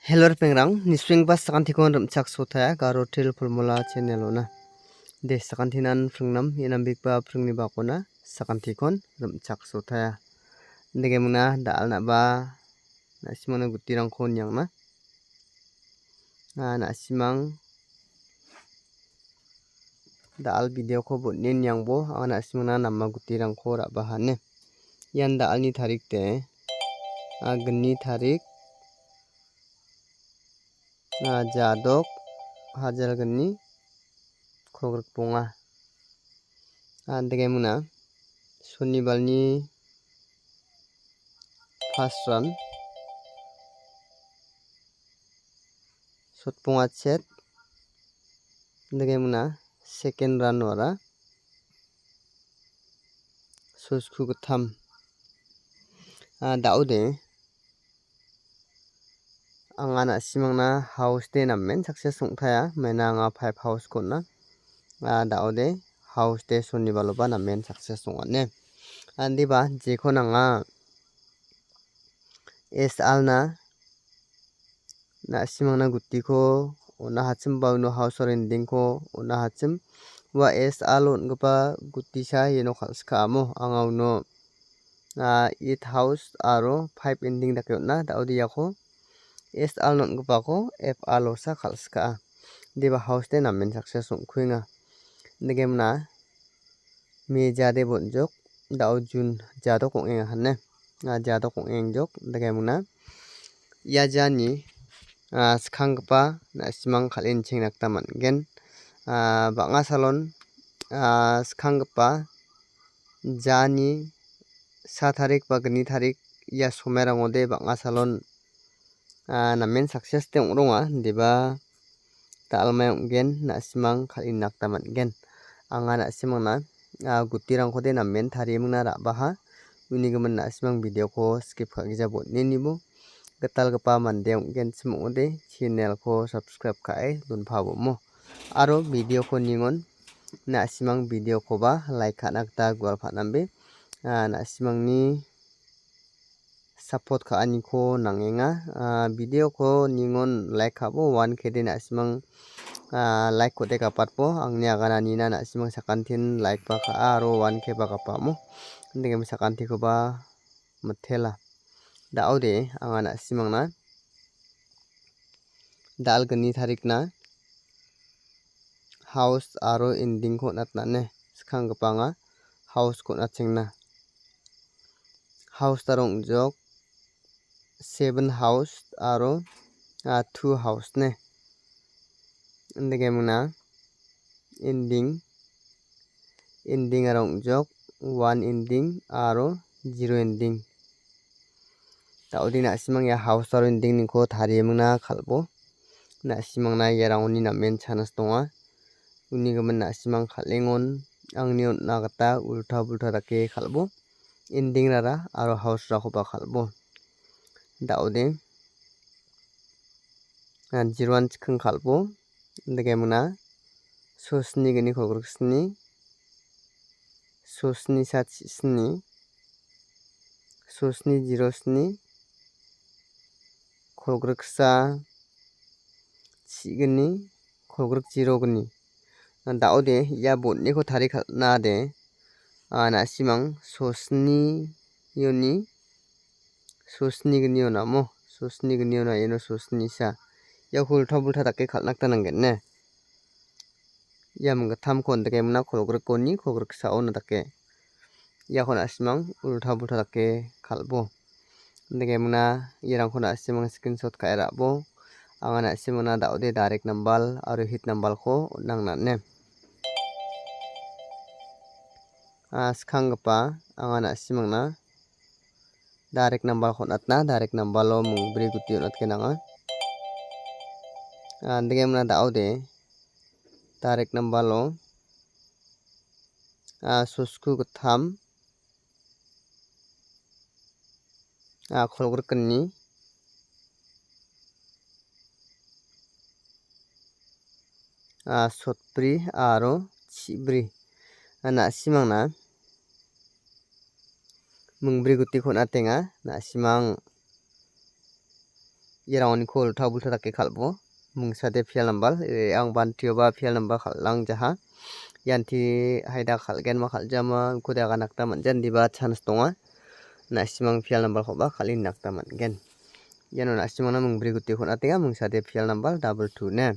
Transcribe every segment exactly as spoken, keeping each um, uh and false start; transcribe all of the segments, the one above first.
Hello, ripengrang, nisenggipa sakantikon rim·chaksotaia Garo Teer Formula channel-ona. De, sakantinan pringnam, ian nambegipa pringni bakona sakantikon rim·chaksotaia. Degimingna da·alnaba na·simangna gutirangko niangna. Ah, na·simang da·al video-ko bon·e niangbo, anga na·simangna nama gutirangko ra·bahane. Ian da·alni tarik de, ah, gni tarik, ah, jadok, hajalgni kolgrikbonga. Ah, degimingna, sonibalni first round, sotbonga chet, degimingna, second round-ora, sosku gittam. Ah, da·ode, anga na·simangna house de namen success ong·taia. Maina anga five house-ko on·a. Ah, da·ode house de sonibaloba namen success ong·ane. Indiba jekon anga S R na na·simangna gutiko on·a hachim ba uno house-o ending-ko on·a hachim. Ua S R on·gipa gutisa iano kal·sika amo anga uno, ah, eight house aro five ending dake on·a. Da·ode iako S R on·gipako F R-osa kal·sika. Indiba house de namen success ong·kuenga. Degimingna, me jade bon·jok, da·o June jadok ong·enga hane. Ah, jadok ong·engjok, degimingna. Ia jani, ah, skanggipa na·simang kal·e nichengna gita man·gen. Ah, bang·a salon, ah, skanggipa jani sa tarik ba gni tarik ia somairangode bang·a salon, ah, namen success de ong·ronga, indiba da·almai ong·gen, na·simang kal·ina gita man·gen. Anga na·simangna, ah, gutirangkode namen tariemingna ra·baha. Uni gimin na·simang video-ko skip ka·gija bon·e nibo. Gitalgipa mande ong·genchim ong·ode, channel-ko subscribe ka·e donpabomo. Aro video-ko ningon na·simang video-koba like ka·na gita gual pa·nambe. Ah, na·simangni support ka·aniko nangenga. Ah, video-ko ningon like ka·bo, one K de na·simang, ah, like-kode gapatbo, angni agananina na·simang sakantin like-ba ka·a aro one K-ba gapamo. Degem sakantikoba mitela. Da·ode anga na·simangna da·algni tarikna house aro ending-ko on·atna ine. Skanggipa anga house-ko on·atchengna. House-ara ong·jok seven house aro, ah, two house ne. Degimingna ending, ending-ara ong·jok one ending aro zero ending. Da·ode na·simang ia house aro ending-niko tariemingna kal·bo. Na·simangna iarangoni namen chance donga. Uni gimin na·simang kal·engon angni on·na gita ulta bulta dake kal·bo. Ending-rara aro house-rakoba kal·bo. Da·ode, ah, zero-an chiking kal·bo. Degimingna, sosni gni kolgriksni, sosni sa chisni, sosni zero sni, kolgriksa chigni, kolgrik zero gni. Da·ode ia bon·eko tari kal·na de, ah, na·simang sosni ioni sosni gni onamo, sosni gni ona iano sosni sa. Iako ulta bulta dake kal·na gita nanggen ne. Ia minggittamko on·dikemina kolgrikoni kolgriksao ona dake. Iako na·simang ulta bulta dake kal·bo. On·dikemina iarangko na·simang screenshot ka·e ra·bo. Anga na·simangna da·ode direct nambal aro hit nambalko on·nang nane. Ah, skanggipa anga na·simangna direct nambalko on·atna, direct nambalo mingbri guti on·atgen anga. Ah, on·dikemina da·ode direct nambalo, ah, sosku gittam, ah, kolgrikni, ah, sotbri aro chibri. Ah, na·simangna mingbri gutiko on·atenga. Na·simang Irangoniko ulta bulta dake kal·bo. Mingsade pial nambal, e, ang bantioba pial nambal kal·angjaha. Ianti haida kal·genma kal·jama, uko de aganakta man·jan diba chans donga. Na·simang pial nambalkoba kal·e nakta man·gen. Iano na·simangna mingbri guti hon·atenga, mingsade pial nambal double two ne.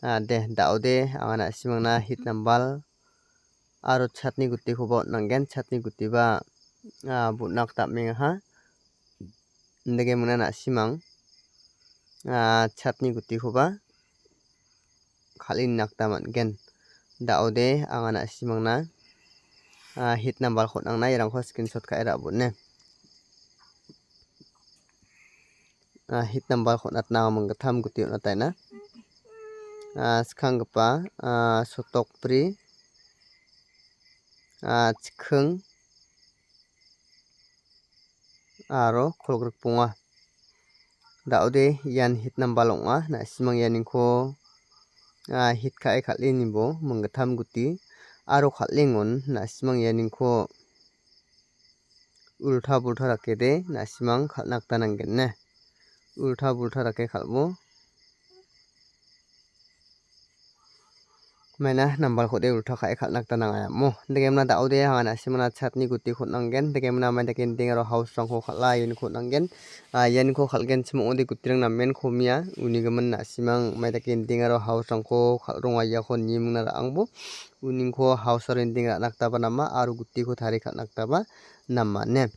A, de, da·ode anga na·simangna hit nambal aro chatni gutikoba on·angen, chatni gutiba, a, bon·a gita am·engaha. Indake mingna na·simang, a, chatni gutikoba kal·e nakta man·gen. Da·ode anga na·simangna, a, hit nambalko on·angna, irangko screenshot ka·e ra·bone. A, hit nambalko on·atna anga minggittam guti on·ataina. A, skanggipa, a, sotokbri, a, chiking aro kolgrik bonga. Da·ode ian hit nambal ong·a. Na·simang ianiko, a, hit ka·e kal·e nibo minggittam guti aro kal·engon na·simang ianiko ulta bulta dakede na·simang kal·na gita nanggen ne. Ulta bulta dake kal·bo. Maina nambalkode ulta ka·e kal·na gita nangayamo. Indakemna da·ode anga na·simana chatni gutiko on·angen. Indakemna maindake indeng aro house-rangko kal·a ianiko on·angen. A, ianiko kal·genchim ong·ode gutirang namen komia. Unigimin na·simang maindake indeng aro house-rangko kal·ronga iako nimingna ra·angbo. Uningko house aro ending ra·na gitaba nama aro gutiko tarie kal·na gitaba nama ine.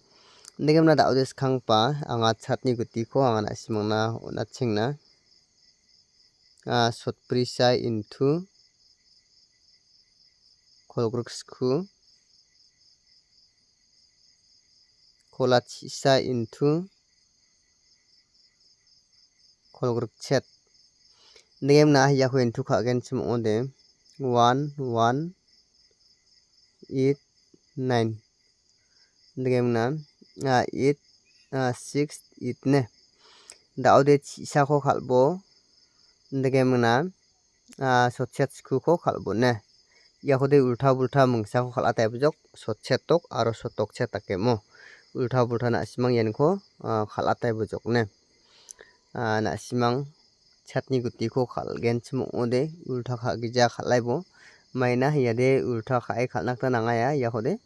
Indakemna da·ode skanggipa anga chatni gutiko anga na·simangna on·atchengna. A, sotbrisai into kolgriksku kola chi·sa into kolgrikchet. Indakemna iako into ka·genchim ong·ode one one eight nine. Indakemna, a, eight, a, six eight ne. Da·ode chi·sako kal·bo. Indakemna, a, sotchet skuko kal·bo ne. Iakode ulta bulta mingsako kal·atai bojok, sotchet tok aro sotokchet dakemo. Ulta bulta na·simang ianiko, a, kal·atai bojok ne. A, na·simang chatni gutiko kal·genchim ong·ode ulta ka·gija kal·aibo. Maina iade ulta ka·e kal·na gita nangaia iakode.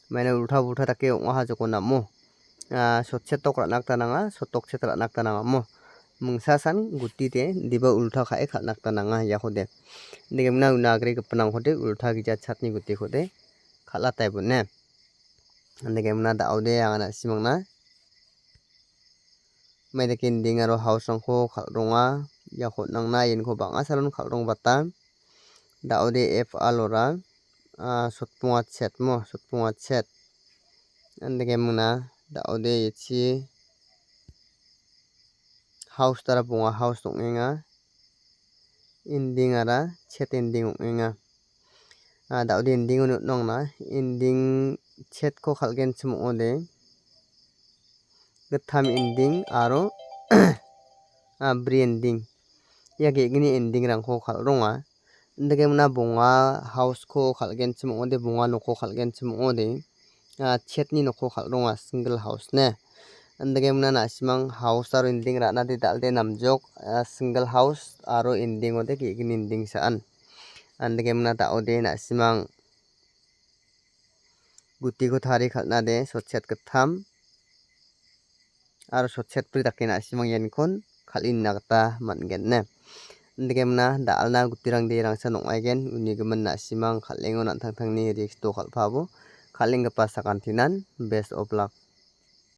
Maina ulta bulta dake ong·aha joko namo. A, sotchet tok ra·na gita nanga, sotokchet ra·na gita nangamo. Mingsa san gutide indiba ulta ka·e kal·na gita nanga iakode. Indakemna una agrigipinrangkode ulta gija chatni gutikode kal·atai bone. Indakemna da·ode anga na·simangna maidake indeng aro house-rangko kal·ronga. Iako on·angna ianiko bang·a salon kal·rongbata. Da·ode F R-ora, a, sotbonga chet mo, sotbonga chet. Indakemna da·ode ichi house tara bonga house ong·enga. Ending-ara chet ending ong·enga. A, da·ode ending-oni on·angna. Ending chetko kal·genchim ong·ode. Gittam ending aro, a, bri ending. Ia ge·gni ending-rangko kal·ronga. Indakemna bonga house-ko kal·genchim ong·ode, bonga nokko kal·genchim ong·ode. A, chetni nokko kal·ronga, single house ne. Indakemna na·simang house aro ending ra·nade dal·de namjok, a, single house aro ending ode ge·gni ending sa·an. Indakemna da·ode na·simang gutiko tarie kal·nade sotchet gittam aro sotchet bri dake na·simang iankon kal·e nina gita man·gen ne. Indakemna da·alna gutirangde rangsan ong·aigen, unigimin na·simang kal·engon an·tangtangni risk-o kal·pabo. Kal·enggipa sakantinan best of luck.